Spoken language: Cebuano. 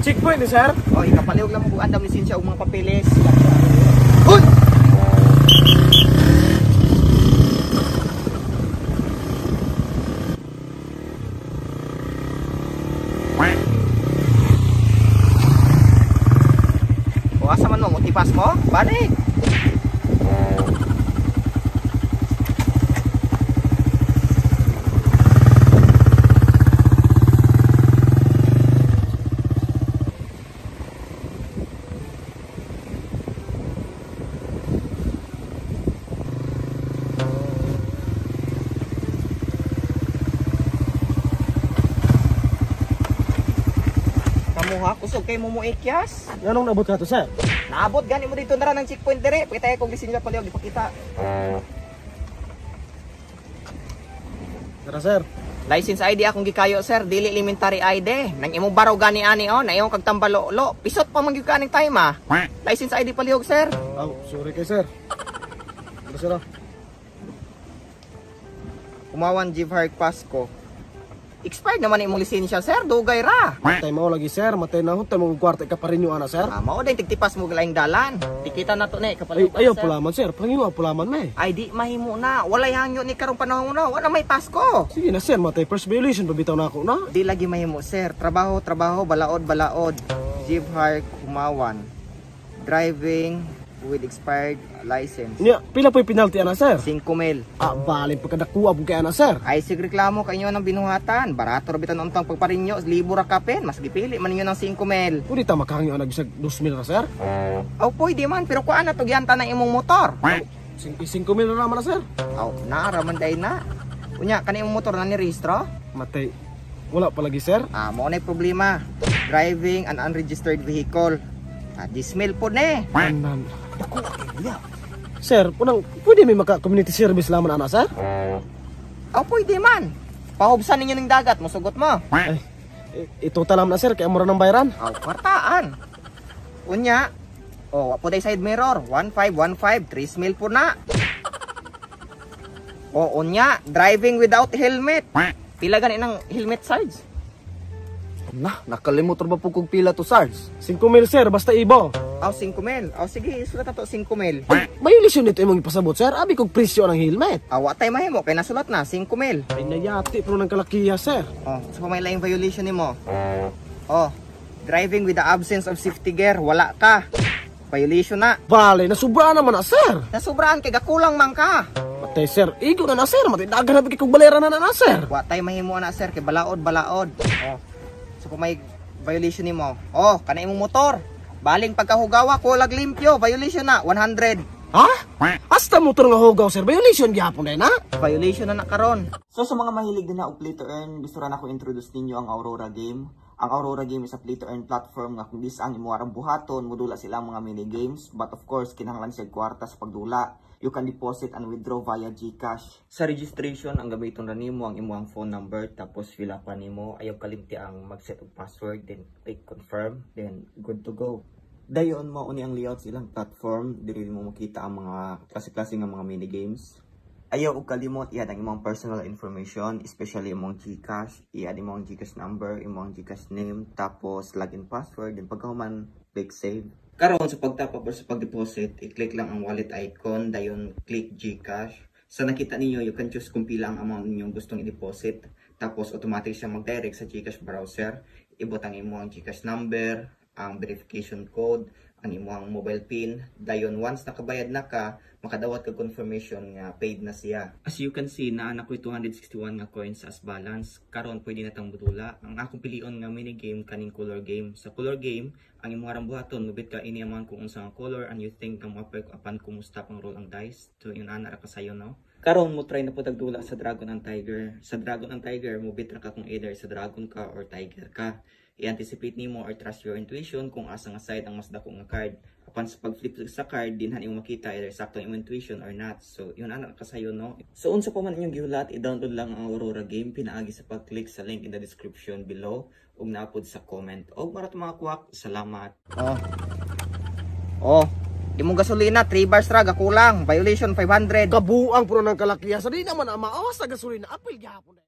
Checkpoint ni sir. Oh, ikapalihog lang mo kung andam lisensya og mga papeles. Hoy! O asa man mo motipas mo? Balik. Kamuha, kusog kay mo ikyas. Nganong naabot ka to, sir? Naabot gani mo dito na ng checkpoint dire. Pakita kong lisensya palihog, ipakita. Tara, sir. License ID akong gikayo, sir, dili elementary ID. Nang imong baro gani ani oh, na imong kag tambalolo. Pisot pa man gyud ka aning time ah. License ID palihog, sir. Oh, sorry kay sir. Tara, sir. Kumawan Jivhark Pasco. Expired naman imong lisensya, sir. Dugay ra. Matay mo lagi, sir. Matay na hutay mo kwarta ka pa rin yung ana, sir. Ah, mao din tigtipas mo laing dalan. Tikita na to ni Ay, kapalihog. ayaw sir. pulaman, sir. Pangilo pulaman may. Ay di mahimo na. Walay hangyo ni karong panahon na. Wala may Pasko. Sige na, sir. Matay first violation pabitaw na ako na. Di lagi mahimo, sir. Trabaho, trabaho, balaod, balaod. Jivhark Humawan. Driving with expired license. Nya, pila po'y penalty ana, sir? 5 mil. Ah, bali pagkadakuha po kay ana, sir. Ay sig reklamo kay inyo ng binuhatan. Barato ra bitan untang pagparinyo, libo ra kapin, mas gipili man ninyo ng 5 mil. Pwede ta makahangyo ana bisag 2,000 ra, sir. Aw pwede man, pero kuan na to giyanta ng imong motor. 5 mil na naman na, sir. Aw, naara man day na. Unya kani imong motor na ni rehistro? Matay. Wala pa lagi, sir. Ah, mao na problema. Driving an unregistered vehicle. Ah, 10 mil po ne. Anan. Sir, punang pwede may maka community service lamang ana, sir? Aw pwede man. Pahubsan ninyo ng dagat, mosugot mo. Ay, ito talam na, sir, kaya mura ng bayaran. Aw, kwartaan. Unya, oh, wa po day side mirror. 1515, 3 mil po na. Oh, unya, driving without helmet. Pila gani ng helmet size? Na, nakalimot ra ba po kog pila to, Sarge? 5 mil, sir, basta ibo. Aw, 5 mil. Aw, sige, isulat na to 5 mil. Violation nito imong ipasabot, sir. Abi kog presyo ng helmet. Aw, wa tay mahimo kay nasulat na 5 mil. Ay, nayati pero ng kalakiya, sir. Oh, sa may laing violation nimo. Oh, driving with the absence of safety gear, wala ka. Violation na. Bale, nasubra naman na, sir. Nasubraan kay gakulang man ka. Matay, sir. Igo na na, sir. Matay, dagan na kog balera na na, sir. Wa tay mahimo na, sir, kay balaod balaod. Oh. So kung may violation nimo, oh, kana imong motor. Baling pagkahugawa ko lag limpyo, violation na 100. Ha? Hasta motor nga hugaw, sir. Violation gyapon na na. Violation na na karon. So sa mga mahilig din na og play to earn, gusto ra nako introduce ninyo ang Aurora Game. Ang Aurora Game is a play to earn platform nga kung ang imuarang buhaton, modula sila ang mga mini games, but of course kinahanglan siya kwarta sa pagdula. You can deposit and withdraw via GCash. Sa registration, ang gamiton ra nimo ang imong phone number, tapos fill up pa nimo, ayaw kalimti ang mag-set og password, then click confirm, then good to go. Dayon mao ni ang layout sa ilang platform, diri mo makita ang mga klase-klase nga mga mini games. Ayaw og kalimot i-add ang imong personal information, especially imong GCash, i-add imong GCash number, imong GCash name, tapos login password, then pagkahuman click save. Karon sa pagtap up or sa pag-deposit, i-click lang ang wallet icon, dayon click GCash. Sa nakita ninyo, you can choose kung pila ang amount ninyong gustong i-deposit, tapos automatic siya mag-direct sa GCash browser. Ibutang imong GCash number, ang verification code, ang imong mobile PIN. Dayon once nakabayad na ka, makadawat ka confirmation nga paid na siya. As you can see, naa na ko'y 261 nga coins as balance. Karon pwede na tang budula. Ang akong pilion nga mini game kaning color game. Sa color game, ang imong arang buhaton, mubit ka ini amount kung unsa nga color and you think ang mo-affect apan kumusta pang roll ang dice. So yun ana ra ka sayo, no? Karon mo try na po tagdula sa Dragon and Tiger. Sa Dragon and Tiger, mubit ra ka kung either sa dragon ka or tiger ka. I-anticipate nimo or trust your intuition kung asa nga side ang mas dako nga card. Apan sa pag-flip sa card, dinhan imo makita either sakto ang imong intuition or not. So yun ana kasayo, no? So unsa pa man inyong gihulat, i-download lang ang Aurora Game pinaagi sa pag-click sa link in the description below ug naapod sa comment. Og marat mga kwak, salamat. Oh. Oh, imong gasolina 3 bars ra gakulang, violation 500. Kabuang puro ng kalakiya, sir. Di naman ang maos sa gasolina. Apil gyapon.